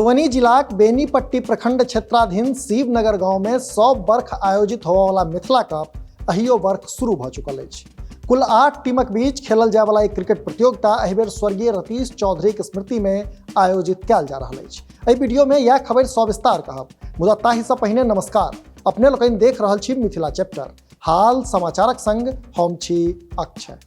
मधुबनी जिलाक बेनीपट्टी प्रखंड क्षेत्राधीन शिवनगर गांव में सब वर्ष आयोजित होबयवला मिथिला कप अहियो वर्ष शुरू भऽ चुकल अछि। कुल 8 टीमक बीच खेलल जायवला एक क्रिकेट प्रतियोगिता एहि बेर स्वर्गीय रतीश चौधरीक स्मृति में आयोजित कयल जा रहल अछि। एहि वीडियो में यह खबर सविस्तार कहब, मुदा ताहिसँ पहिने नमस्कार। अपने लोकनि देख रहल छी मिथिला चैप्टर, हाल समाचारक संग हम छी अक्षय।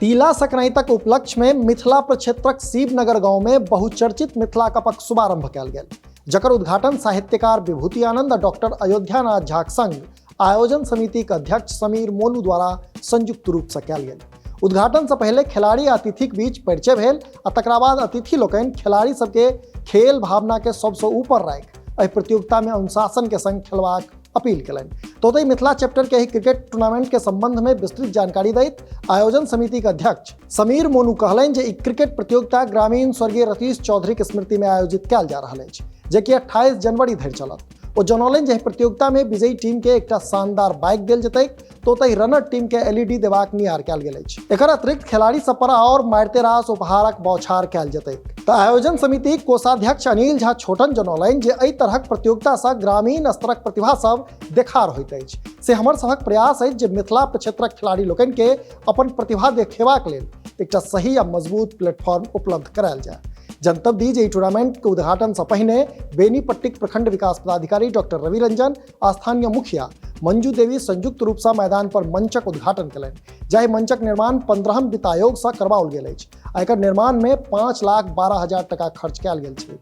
तिला संक्रांतिक उपलक्ष्य में मिथिला प्रक्षेत्रक शिवनगर गांव में बहुचर्चित मिथिला कपक शुभारंभ कयल गेल, जकर उद्घाटन साहित्यकार विभूति आनंद आ डॉक्टर अयोध्यानाथ झाक संग आयोजन समिति के अध्यक्ष समीर मोनू द्वारा संयुक्त रूप से कयल गेल। उद्घाटन से पहले खिलाड़ी आ अतिथिक बीच परिचय भेल आ तकरा बाद अतिथि लोकनि खिलाड़ी सबके खेल भावना के सबसँ ऊपर राखि एहि प्रतियोगिता में अनुशासन के संग खेलबाक अपील कयलनि। तो ओतहि मिथिला चैप्टर के एहि क्रिकेट टूर्नामेंट के संबंध में विस्तृत जानकारी दैत आयोजन समिति के अध्यक्ष समीर मोनू कहलनि जे ई क्रिकेट प्रतियोगिता ग्रामीण स्वर्गीय रतीश चौधरी के स्मृति में आयोजित कयल जा रहल अछि, जेकि 28 जनवरी धरि चलत। ओ जनौलनि जे एहि प्रतियोगिता में विजयी टीम के एकटा शानदार बाइक देल जेतैक, तो ओतहि रनर टीम के एलईडी देबाक नियार कयल गेल अछि। एकर अतिरिक्त खिलाड़ी सब पर आओर मारिते रास उपहारक बौछार कयल जेतैक। तऽ आयोजन समिति कोषाध्यक्ष अनिल झा छोटन जनौलनि जे एहि तरहक प्रतियोगिता सँ ग्रामीण स्तरक प्रतिभा सब देखार होइत अछि। से हमर सभक प्रयास अछि जे मिथिला क्षेत्रक खिलाड़ी लोकनि के अपन प्रतिभा देखेबाक लेल एकटा सही आ मजबूत प्लेटफॉर्म उपलब्ध करायल जाय। जनतब दी जे ई टूर्नामेंट के उद्घाटन से पहिने बेनीपट्टीक प्रखंड विकास पदाधिकारी डॉक्टर रवि रंजन आ स्थानीय मुखिया मंजू देवी संयुक्त रूप से मैदान पर मंचक उद्घाटन कयलनि, जाहि मंचक निर्माण 15 वित्त आयोग से करवाओल गेल अछि आ एकर निर्माण में 5,12,000 टका खर्च कयल गेल छै।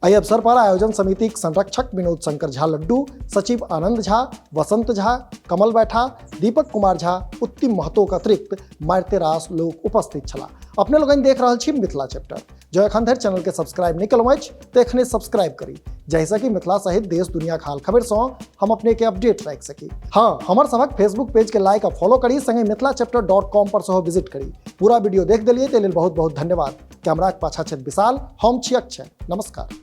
एहि अवसर पर आयोजन समितिक संरक्षक विनोद शंकर झा लड्डू, सचिव आनंद झा, वसंत झा, कमल बैठा, दीपक कुमार झा, उत्तम महतो के अतिरिक्त मारिते रास लोक उपस्थित छलाह। अपने लोकनि देख रहल छी मिथिला चैप्टर। जँ एखन धरि चैनल के सब्सक्राइब नहीं कलहुँ अछि तऽ एखने सब्सक्राइब करी, जाहिसँ कि मिथिला सहित देश दुनिया के हाल खबर सँ हम अपने के अपडेट राखि सकी। हाँ, हमर सभक फेसबुक पेज के लाइक आ फॉलो करी, संगे मिथिला चैप्टर .com पर सेहो विजिट करी। पूरा वीडियो देख देलियै ताहि लेल बहुत बहुत धन्यवाद। कैमराक पाछा छथि विशाल, हम छी अक्षय। नमस्कार।